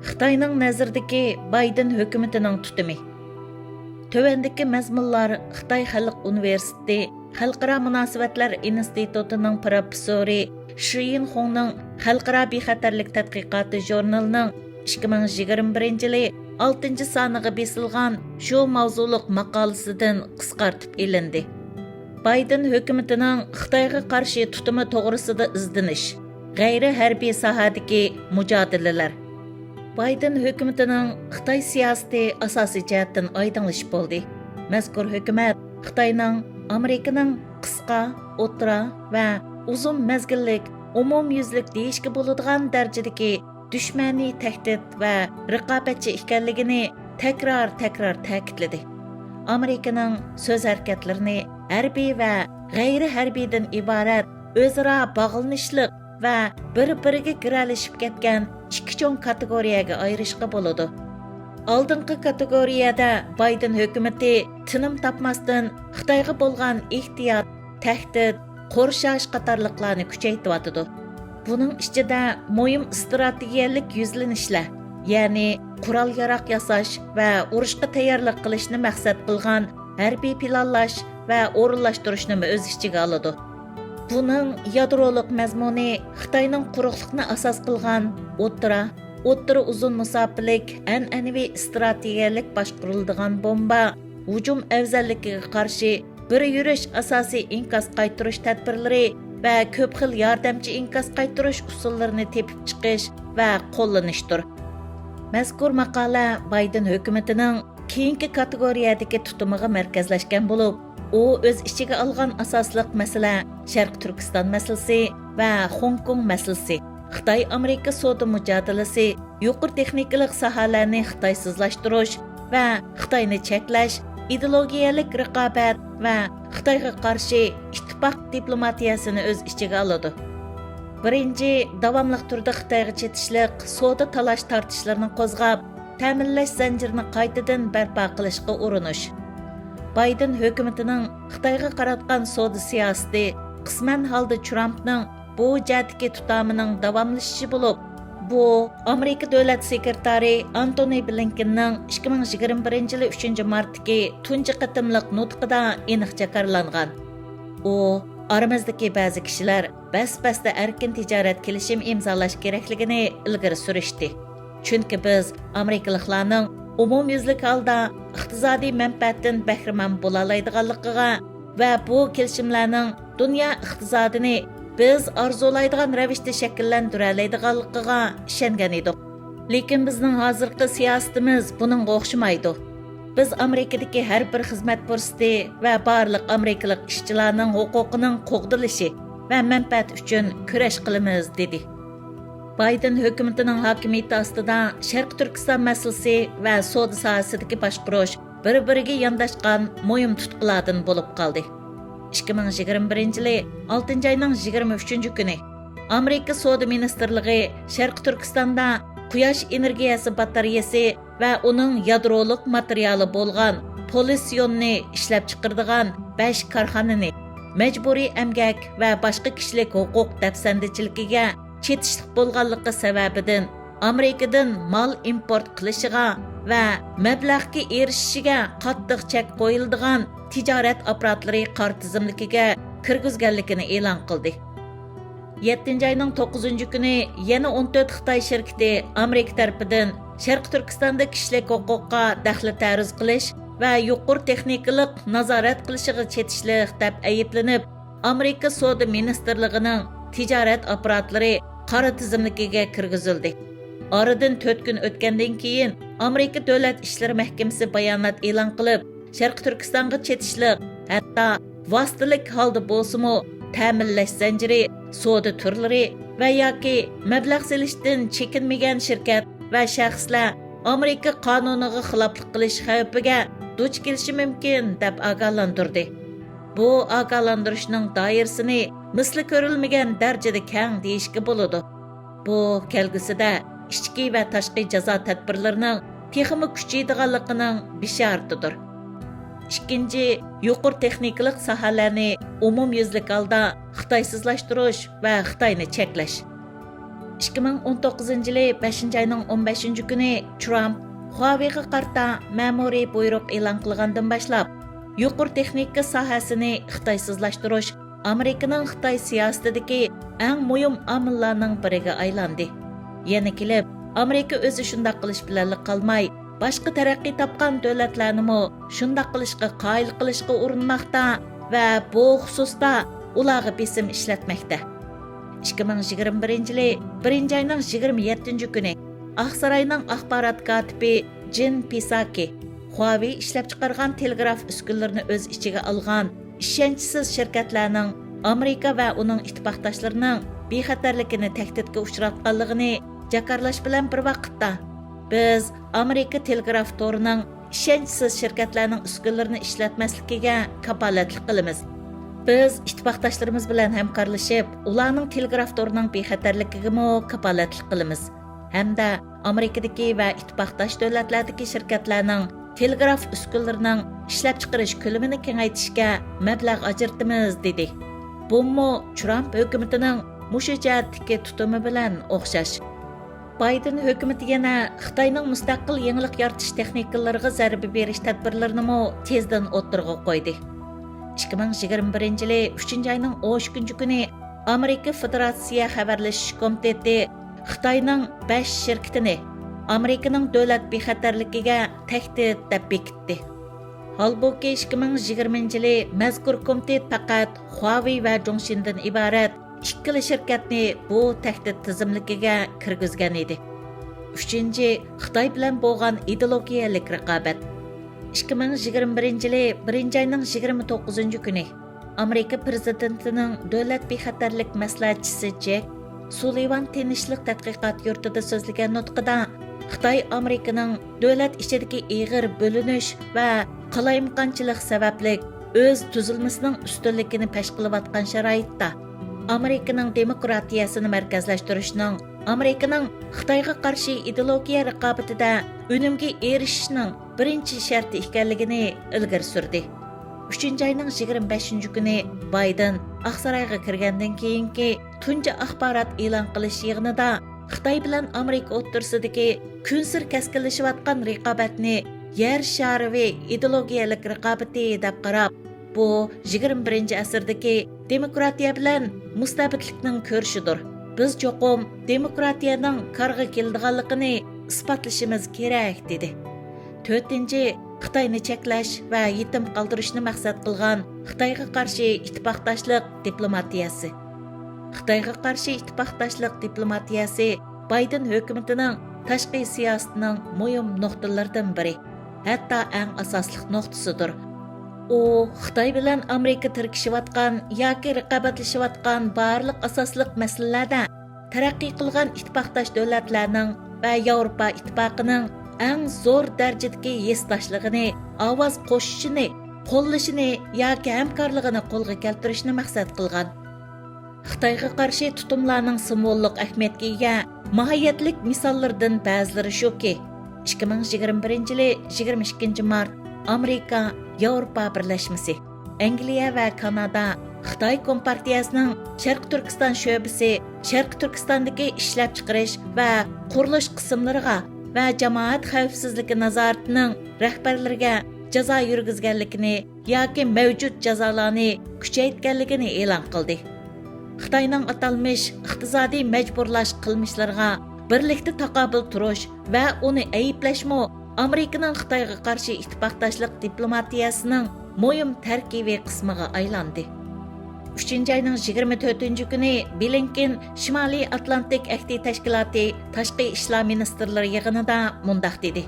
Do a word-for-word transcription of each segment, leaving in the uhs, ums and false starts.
خىتاينىڭ نەزىرىدىكى بايدېن ھۆكۈمىتىنىڭ تۇتۇمى. تۆۋەندىكى مەزمۇنلار خىتاي خەلق ئۇنىۋېرسىتېتى خەلقئارا مۇناسىۋەتلەر ئىنستىتۇتىنىڭ پروفېسسورى شى يىنخۇڭنىڭ خەلقئارا بىخەتەرلىك تەتقىقاتى ژۇرنىلىنىڭ ئىككى مىڭ يىگىرمە بىرىنچى يىلى ئالتىنچى سانىغا بېسىلغان شۇ ماۋزۇلۇق ماقالىسىدىن قىسقارتىپ ئېلىندى. بايدېن ھۆكۈمىتىنىڭ خىتايغا قارشى تۇتۇمى توغرىسىدا ئىزدىنىش، غەيرىي ھەربىي ساھەدىكى مۇجادىلىلەر. بايدېن ھۆكۈمىتىنىڭ خىتاي سىياسىتى ئاساسىي جەھەتتىن ئايدىڭلىشىپ بولدى. مەزكۇر ھۆكۈمەت خىتاينىڭ ئامېرىكىنىڭ قىسقا، ئوتتۇرا ۋە ئۇزۇن مەزگىللىك، ئومۇميۈزلۈك دېيىشكە بولىدىغان دەرىجىدىكى دۈشمەنىي تەھدىت ۋە رىقابەتچى ئىكەنلىكىنى تەكرار-تەكرار تەكىتلىدى. ئامېرىكىنىڭ سۆز ھەرىكەتلىرىنى ھەربىي ۋە غەيرىي ھەربىيدىن ئىبارەت ئۆزئارا باغلىنىشلىق ۋە بىر-بىرىگە گىرەلىشىپ كەتكەن ئىككى چوڭ كاتېگورىيەگە ئايرىشقا بولىدۇ. ئالدىنقى كاتېگورىيەدە بايدېن ھۆكۈمىتى تىنىم تاپماستىن خىتايغا بولغان ئېھتىيات، تەھدىت، قورشاش قاتارلىقلارنى كۈچەيتىۋاتىدۇ. بۇنىڭ ئىچىدە مۇھىم ئىستراتېگىيەلىك يۈزلىنىشلەر، يەنى قورال-ياراغ ياساش ۋە ئۇرۇشقا تەييارلىق قىلىشنى مەقسەت قىلغان ھەربىي پىلانلاش ۋە ئورۇنلاشتۇرۇشنىمۇ ئۆز ئىچىگە ئالىدۇ. بۇنىڭ يادرولۇق مەزمۇنى خىتاينىڭ قۇرۇقلۇقنى ئاساس قىلغان ئوتتۇرا، ئوتتۇرا ئۇزۇن مۇساپىلىك ئەنئەنىۋى ئىستراتېگىيەلىك باشقۇرۇلىدىغان بومبا ھۇجۇم ئەۋزەللىكىگە قارشى بىر يۈرۈش ئاساسىي ئىنكاس قايتۇرۇش تەدبىرلىرى ۋە كۆپ خىل ياردەمچى ئىنكاس قايتۇرۇش ئۇسۇللىرىنى تېپىپ چىقىش ۋە قوللىنىشتۇر. مەزكۇر ماقالە بايدېن ھۆكۈمىتىنىڭ كېيىنكى كاتېگورىيەدىكى تۇتۇمىغا مەركەزلەشكەن بولۇپ، ئۇ ئۆز ئىچىگە ئالغان ئاساسلىق مەسىلە شەرقىي تۈركىستان مەسىلىسى ۋە خوڭكوڭ مەسىلىسى، خىتاي-ئامېرىكا سودا مۇجادىلىسى، يۇقىرى تېخنىكىلىق ساھەلەرنى خىتايسىزلاشتۇرۇش ۋە خىتاينى چەكلەش، ئىدېئولوگىيەلىك رىقابەت ۋە خىتايغا قارشى ئىتتىپاق دىپلوماتىيەسىنى ئۆز ئىچىگە ئالىدۇ. بىرىنچى، داۋاملىق تۈردە خىتايغا چېتىشلىق سودا تالاش-تارتىشلىرىنى قوزغاپ، تەمىنلەش زەنجىرىنى قايتىدىن بەرپا قىلىشقا ئۇرۇنۇش. بايدېن ھۆكۈمىتىنىڭ خىتايغا قاراتقان سودا سىياسىتى قىسمەن ھالدا ترامپنىڭ بۇ جەھەتتىكى تۇتامىنىڭ داۋاملىشىشى بولۇپ، بۇ ئامېرىكا دۆلەت سېكرېتارى ئانتونى بلىنكېننىڭ ئىككى مىڭ يىگىرمە بىرىنچى يىلى ئۈچىنچى مارتتىكى تۇنجى قېتىملىق نۇتقىدا ئېنىق جاكارلانغان. ئۇ، ئارىمىزدىكى بەزى كىشىلەر بەس-بەستە ئەركىن تىجارەت كېلىشىم ئىمزالاش كېرەكلىكىنى ئىلگىرى سۈرۈشتى. چۈنكى بىز ئامېرىكىلىقلارنىڭ ئومۇميۈزلۈك ھالدا ئىقتىسادىي مەنپەئەتتىن بەھرىمەن بولالايدىغانلىقىغا ۋە بۇ كېلىشىملەرنىڭ دۇنيا ئىقتىسادىنى بىز ئارزۇلايدىغان رەۋىشتە شەكىللەندۈرەلەيدىغانلىقىغا ئىشەنگەن ئىدۇق. لېكىن بىزنىڭ ھازىرقى سىياسىتىمىز بۇنىڭغا ئوخشىمايدۇ. بىز ئامېرىكىدىكى ھەر بىر خىزمەت پۇرسىتى ۋە بارلىق ئامېرىكىلىق ئىشچىلارنىڭ ھوقۇقىنىڭ قوغدىلىشى ۋە مەنپەئەتى ئۈچۈن كۈرەش قىلىمىز، دېدى. بايدېن ھۆكۈمىتىنىڭ ھاكىمىيىتى ئاستىدا شەرقىي تۈركىستان مەسىلىسى ۋە سودا ساھەسىدىكى باشقۇرۇش بىر-بىرىگە يانداشقان مۇھىم تۇتقىلاردىن بولۇپ قالدى. ئىككى مىڭ يىگىرمە بىرىنچى يىلى ئالتىنچى ئاينىڭ يىگىرمە ئۈچىنچى كۈنى ئامېرىكا سودا مىنىستىرلىقى شەرقىي تۈركىستاندا قۇياش ئېنېرگىيەسى باتارېيەسى ۋە ئۇنىڭ يادرولۇق ماتېرىيالى بولغان پولىسىيوننى ئىشلەپچىقىرىدىغان بەش كارخانىنى مەجبۇرىي ئەمگەك ۋە باشقا كىشىلىك ھوقۇق دەپسەندىچىلىكىگە چېتىشلىق بولغانلىقى سەۋەبىدىن، ئامېرىكىدىن مال ئىمپورت قىلىشىغا ۋە مەبلەغكە ئېرىشىشىگە قاتتىق چەك قويۇلىدىغان تىجارەت ئاپپاراتلىرى قارا تىزىملىكىگە كىرگۈزگەنلىكىنى ئېلان قىلدى. يەتتىنچى ئاينىڭ توققۇزىنچى كۈنى يەنە ئون تۆت خىتاي شىركىتى ئامېرىكا تەرىپىدىن شەرقىي تۈركىستاندا كىشىلىك ھوقۇققا دەخلى تەرۇز قىلىش ۋە يۇقىرى تېخنىكىلىق نازارەت قىلىشىغا چېتىشلىق دەپ ئەيىبلىنىپ، ئامېرىكا سودا مىنىستىرلىقىنىڭ تىجارەت ئاپپاراتلىرى قارا تىزىملىكىگە كىرگۈزۈلدى. ئارىدىن تۆت كۈن ئۆتكەندىن كېيىن، ئامېرىكا دۆلەت ئىشلىرى مەھكىمىسى بايانات ئېلان قىلىپ، شەرقىي تۈركىستانغا چېتىشلىق، ھەتتا ۋاسىتىلىك ھالدا بولسىمۇ، تەمىنلەش زەنجىرى، سودا تۈرلىرى ۋە ياكى مەبلەغ سېلىشتىن چېكىنمىگەن شىركەت ۋە شەخسلەر ئامېرىكا قانۇنىغا خىلاپلىق قىلىش خەۋپىگە دۇچ كېلىشى مۇمكىن، دەپ ئاگاھلاندۇردى. بۇ ئاگاھلاندۇرۇشنىڭ دائىرىسىنى مىسلى كۆرۈلمىگەن دەرىجىدە كەڭ دېيىشكە بولىدۇ. بۇ كەلگۈسىدە ئىچكى ۋە تاشقى جازا تەدبىرلىرىنىڭ تېخىمۇ كۈچىيىدىغانلىقىنىڭ بېشارىتىدۇر. ئىككىنچى، يۇقىرى تېخنىكىلىق ساھەلەرنى ئومۇميۈزلۈك ھالدا خىتايسىزلاشتۇرۇش ۋە خىتاينى چەكلەش. ئىككى مىڭ ئون توققۇزىنچى يىلى بەشىنچى ئاينىڭ ئون بەشىنچى كۈنى ترامپ خۇاۋېيغا قارىتا مەمۇرىي بۇيرۇق ئېلان قىلغاندىن باشلاپ، يۇقىرى تېخنىكا ساھەسىنى خىتايسىزلاشتۇرۇش ئامېرىكىنىڭ خىتاي سىياسىتىدىكى ئەڭ مۇھىم ئامىللارنىڭ بىرىگە ئايلاندى. يەنە كېلىپ، ئامېرىكا ئۆزى شۇنداق قىلىش بىلەنلا قالماي، باشقا تەرەققىي تاپقان دۆلەتلەرنىمۇ شۇنداق قىلىشقا قايىل قىلىشقا ئۇرۇنماقتا ۋە بۇ خۇسۇستا ئۇلارغا بېسىم ئىشلەتمەكتە. ئىككى مىڭ يىگىرمە بىرىنچى يىلى بىرىنچى ئاينىڭ يىگىرمە يەتتىنچى كۈنى ئاقساراينىڭ ئاخبارات كاتىپى جېن پىساكى خۇاۋېي ئىشلەپچىقارغان تېلېگراف ئۈسكۈنىلىرىنى ئۆز ئىچىگە ئالغان ئىشەنچسىز شىركەتلەرنىڭ ئامېرىكا ۋە ئۇنىڭ ئىتتىپاقداشلىرىنىڭ بىخەتەرلىكىنى تەھدىتكە ئۇچراتقانلىقىنى جاكارلاش بىلەن بىر ۋاقىتتا، بىز ئامېرىكا تېلېگراف تورىنىڭ ئىشەنچسىز شىركەتلەرنىڭ ئۈسكۈنىلىرىنى ئىشلەتمەسلىكىگە كاپالەتلىك قىلىمىز. بىز ئىتتىپاقداشلىرىمىز بىلەن ھەمكارلىشىپ، ئۇلارنىڭ تېلېگراف تورىنىڭ بىخەتەرلىكىگىمۇ كاپالەتلىك قىلىمىز ھەمدە ئامېرىكىدىكى ۋە ئىتتىپاقداش دۆلەتلەردىكى شىركەتلەرنىڭ تېلېگراف ئۈسكۈنىلىرىنىڭ ئىشلەپچىقىرىش كۆلىمىنى كېڭەيتىشكە مەبلەغ ئاجرىتىمىز، دېدى. بۇمۇ ترامپ ھۆكۈمىتىنىڭ مۇشۇ جەھەتتىكى تۇتۇمى بىلەن ئوخشاش. بايدېن ھۆكۈمىتى يەنە خىتاينىڭ مۇستەقىل يېڭىلىق يارىتىش تېخنىكىلىرىغا زەربە بېرىش تەدبىرلىرىنىمۇ تېزدىن ئوتتۇرىغا قويدى. ئىككى مىڭ يىگىرمە بىرىنچى يىلى ئۈچىنچى ئاينىڭ ئون ئۈچىنچى كۈنى ئامېرىكا فېدېراتسىيە خەۋەرلىشىش كومىتېتى خىتاينىڭ بەش شىركىتىنى ئامېرىكىنىڭ دۆلەت بىخەتەرلىكىگە تەھدىت دەپ بېكىتتى. ھالبۇكى، ئىككى مىڭ يىگىرمىنچى يىلى مەزكۇر كومىتېت پەقەت خۇاۋېي ۋە جۇڭشىندىن ئىبارەت ئىككىلا شىركەتنى بۇ تەھدىت تىزىملىكىگە كىرگۈزگەن ئىدى. ئۈچىنچى، خىتاي بىلەن بولغان ئىدېئولوگىيەلىك رىقابەت. ئىككى مىڭ يىگىرمە بىرىنچى يىلى بىرىنچى ئاينىڭ يىگىرمە توققۇزىنچى كۈنى ئامېرىكا پىرېزىدېنتىنىڭ دۆلەت بىخەتەرلىك مەسلىھەتچىسى جېك سۇلىۋان تىنچلىق تەتقىقات يۇرتىدا سۆزلىگەن نۇتقىدا، خىتاي ئامېرىكىنىڭ دۆلەت ئىچىدىكى ئېغىر بۆلۈنۈش ۋە قالايمىقانچىلىق سەۋەبلىك ئۆز تۈزۈلمىسىنىڭ ئۈستۈنلۈكىنى پەش قىلىۋاتقان شارائىتتا، ئامېرىكىنىڭ دېموكراتىيەسىنى مەركەزلەشتۈرۈشنىڭ ئامېرىكىنىڭ خىتايغا قارشى ئىدېئولوگىيە رىقابىتىدە ئۈنۈمگە ئېرىشىشنىڭ بىرىنچى شەرتى ئىكەنلىكىنى ئىلگىرى سۈردى. ئۈچىنچى ئاينىڭ يىگىرمە بەشىنچى كۈنى بايدېن ئاقسارايغا كىرگەندىن كېيىنكى تۇنجى ئاخبارات ئېلان قىلىش يىغىنىدا خىتاي بىلەن ئامېرىكا ئوتتۇرىسىدىكى كۈنسېرى كەسكىنلىشىۋاتقان رىقابەتنى يەر شارىۋى ئىدېئولوگىيەلىك رىقابىتى دەپ قاراپ، بۇ يىگىرمە بىرىنچى ئەسىردىكى دېموكراتىيە بىلەن مۇستەبىتلىكنىڭ كۈرىشىدۇر. بىز چوقۇم دېموكراتىيەنىڭ كارغا كېلىدىغانلىقىنى ئىسپاتلىشىمىز كېرەك، دېدى. تۆتىنچى، خىتاينى چەكلەش ۋە يېتىم قالدۇرۇشنى مەقسەت قىلغان خىتايغا قارشى ئىتتىپاقداشلىق دىپلوماتىيەسى. خىتايغا قارشى ئىتتىپاقداشلىق دىپلوماتىيەسى بايدېن ھۆكۈمىتىنىڭ تاشقى سىياسىتىنىڭ مۇھىم نۇقتىلىرىدىن بىرى، ھەتتا ئەڭ ئاساسلىق نۇقتىسىدۇر. ئۇ خىتاي بىلەن ئامېرىكا تىركىشىۋاتقان ياكى رىقابەتلىشىۋاتقان بارلىق ئاساسلىق مەسىلىلەردە تەرەققىي قىلغان ئىتتىپاقداش دۆلەتلەرنىڭ ۋە ياۋروپا ئىتتىپاقىنىڭ ئەڭ زور دەرىجىدىكى ھېسداشلىقىنى، ئاۋاز قوشۇشىنى، قوللىشىنى ياكى ھەمكارلىقىنى قولغا كەلتۈرۈشنى مەقسەت قىلغان. خىتايغا قارشى تۇتۇملارنىڭ سىمۋوللۇق ئەھمىيەتكە ئىگە ماھىيەتلىك مىساللىرىدىن بەزىلىرى شۇكى، ئىككى مىڭ يىگىرمە بىرىنچى يىلى يىگىرمە ئىككىنچى مارت ئامېرىكا، ياۋروپا بىرلەشمىسى، ئەنگلىيە ۋە كانادا خىتاي كومپارتىيەسىنىڭ شەرقىي تۈركىستان شۆبىسى شەرقىي تۈركىستاندىكى ئىشلەپچىقىرىش ۋە قۇرۇلۇش قىسىملىرىغا ۋە جامائەت خەۋپسىزلىكى نازارىتىنىڭ رەھبەرلىرىگە جازا يۈرگۈزگەنلىكىنى ياكى مەۋجۇت جازالارنى كۈچەيتكەنلىكىنى ئېلان قىلدى. خىتاينىڭ ئاتالمىش ئىقتىسادىي مەجبۇرلاش قىلمىشلىرىغا بىرلىكتە تاقابىل تۇرۇش ۋە ئۇنى ئەيىبلەشمۇ ئامېرىكىنىڭ خىتايغا قارشى ئىتتىپاقداشلىق دىپلوماتىيەسىنىڭ مۇھىم تەركىبىي قىسمىغا ئايلاندى. ئۈچىنچى ئاينىڭ يىگىرمە تۆتىنچى كۈنى بلىنكېن شىمالىي ئاتلانتىك ئەھدى تەشكىلاتى تاشقى ئىشلار مىنىستىرلىرى يىغىنىدا مۇنداق دېدى: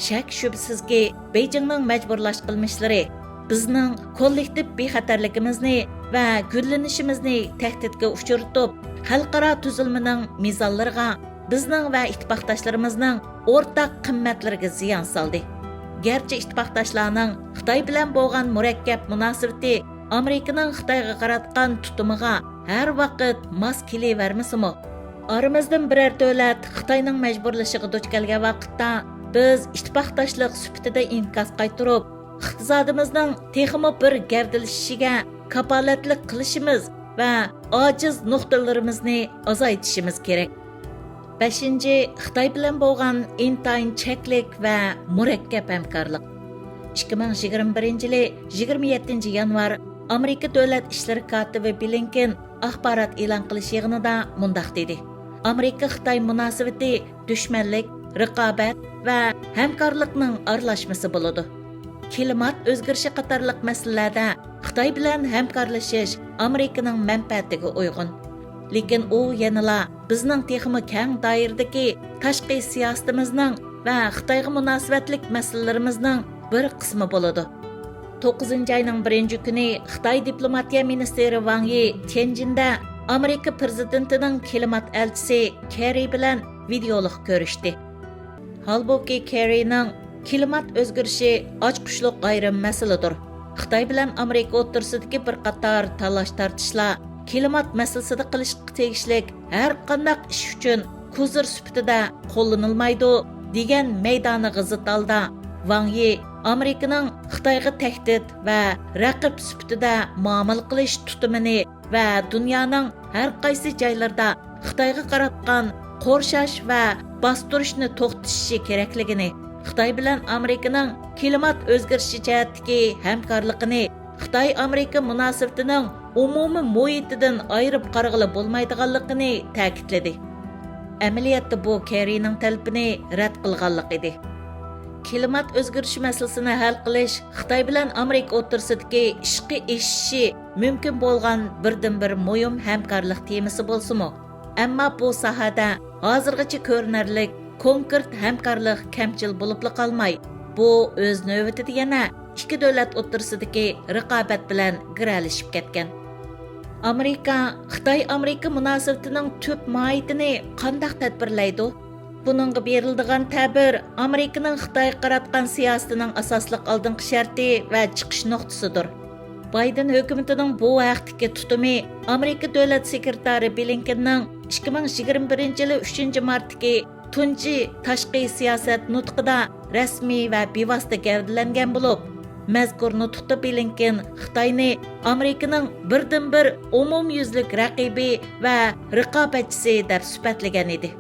شەك-شۈبھىسىزكى، بېيجىڭنىڭ مەجبۇرلاش قىلمىشلىرى بىزنىڭ كوللېكتىپ بىخەتەرلىكىمىزنى ۋە گۈللىنىشىمىزنى تەھدىتكە ئۇچرىتىپ، خەلقئارا تۈزۈلمىنىڭ مىزانلىرىغا، بىزنىڭ ۋە ئىتتىپاقداشلىرىمىزنىڭ ئورتاق قىممەتلىرىگە زىيان سالدى. گەرچە ئىتتىپاقداشلارنىڭ خىتاي بىلەن بولغان مۇرەككەپ مۇناسىۋىتى ئامېرىكىنىڭ خىتايغا قاراتقان تۇتۇمىغا ھەر ۋاقىت ماس كېلىۋەرمىسىمۇ، ئارىمىزدىن بىرەر دۆلەت خىتاينىڭ مەجبۇرلىشىغا دۇچ كەلگەن ۋاقىتتا، بىز ئىتتىپاقداشلىق سۈپىتىدە ئىنكاس قايتۇرۇپ، ئىقتىسادىمىزنىڭ تېخىمۇ بىر گەۋدىلىشىشىگە كاپالەتلىك قىلىشىمىز ۋە ئاجىز نۇقتىلىرىمىزنى ئازايتىشىمىز كېرەك. بەشىنچى، خىتاي بىلەن بولغان ئىنتايىن چەكلىك ۋە مۇرەككەپ ھەمكارلىق. ئىككى مىڭ يىگىرمە بىرىنچى يىلى يىگىرمە يەتتىنچى يانۋار ئامېرىكا دۆلەت ئىشلىرى كاتىپى بلىنكېن ئاخبارات ئېلان قىلىش يىغىنىدا مۇنداق دېدى: «ئامېرىكا-خىتاي مۇناسىۋىتى دۈشمەنلىك، رىقابەت ۋە ھەمكارلىقنىڭ ئارىلاشمىسى بولىدۇ. كىلىمات ئۆزگىرىشى قاتارلىق مەسىلىلەردە خىتاي بىلەن ھەمكارلىشىش ئامېرىكىنىڭ مەنپەئەتىگە ئۇيغۇن. لېكىن ئۇ يەنىلا بىزنىڭ تېخىمۇ كەڭ دائىرىدىكى تاشقى سىياسىتىمىزنىڭ ۋە خىتايغا مۇناسىۋەتلىك مەسىلىلىرىمىزنىڭ بىر قىسمى بولىدۇ.» توققۇزىنچى ئاينىڭ بىرىنچى كۈنى خىتاي دىپلوماتىيە مىنىستىرى ۋاڭ يى تيەنجىندە ئامېرىكا پىرېزىدېنتىنىڭ كىلىمات ئەلچىسى كېررى بىلەن ۋىدېئولۇق كۆرۈشتى. ھالبۇكى، كېررىنىڭ «كىلىمات ئۆزگىرىشى ئاچقۇچلۇق ئايرىم مەسىلىدۇر. خىتاي بىلەن ئامېرىكا ئوتتۇرىسىدىكى بىر قاتار تالاش-تارتىشلار كىلىمات مەسىلىسىدە قىلىشقا تېگىشلىك ھەر قانداق ئىش ئۈچۈن كوزىر سۈپىتىدە قوللىنىلمايدۇ» دېگەن مەيدانىغا زىت ھالدا، ۋاڭ يى ئامېرىكىنىڭ خىتايغا تەھدىت ۋە رەقىب سۈپىتىدە مۇئامىلە قىلىش تۇتۇمىنى ۋە دۇنيانىڭ ھەر قايسى جايلىرىدا خىتايغا قاراتقان قورشاش ۋە باستۇرۇشنى توختىتىشى كېرەكلىكىنى، خىتاي بىلەن ئامېرىكىنىڭ كىلىمات ئۆزگىرىشى جەھەتتىكى ھەمكارلىقىنى خىتاي-ئامېرىكا مۇناسىۋىتىنىڭ ئومۇمىي مۇھىتىدىن ئايرىپ قارىغىلى بولمايدىغانلىقىنى تەكىتلىدى. ئەمەلىيەتتە بۇ كېررىنىڭ تەلىپىنى رەت قىلغانلىق ئىدى. كىلىمات ئۆزگىرىشى مەسىلىسىنى ھەل قىلىش خىتاي بىلەن ئامېرىكا ئوتتۇرىسىدىكى ئىشقا ئېشىشى مۇمكىن بولغان بىردىنبىر مۇھىم ھەمكارلىق تېمىسى بولسىمۇ، ئەمما بۇ ساھەدە ھازىرغىچە كۆرۈنەرلىك كونكرېت ھەمكارلىق كەمچىل بولۇپلا قالماي، بۇ ئۆز نۆۋىتىدە يەنە ئىككى دۆلەت ئوتتۇرىسىدىكى رىقابەت بىلەن گىرەلىشىپ كەتكەن. ئامېرىكا، خىتاي-ئامېرىكا مۇناسىۋىتىنىڭ تۈپ ماھىيىتىنى قانداق تەدبىرلەيدۇ؟ بۇنىڭغا بېرىلىدىغان تەبىر ئامېرىكىنىڭ خىتايغا قاراتقان سىياسىتىنىڭ ئاساسلىق ئالدىنقى شەرتى ۋە چىقىش نۇقتىسىدۇر. بايدېن ھۆكۈمىتىنىڭ بۇ ھەقتىكى تۇتۇمى ئامېرىكا دۆلەت سېكرېتارى بلىنكېننىڭ ئىككى مىڭ يىگىرمە بىرىنچى يىلى ئۈچىنچى مارتتىكى تۇنجى تاشقى سىياسەت نۇتقىدا رەسمىي ۋە بىۋاسىتە گەۋدىلەنگەن بولۇپ، مەزكۇر نۇتۇقتا بلىنكېن خىتاينى ئامېرىكىنىڭ بىردىنبىر ئومۇميۈزلۈك رەقىبى ۋە رىقابەتچىسى دەپ سۈپەتلىگەن ئىدى.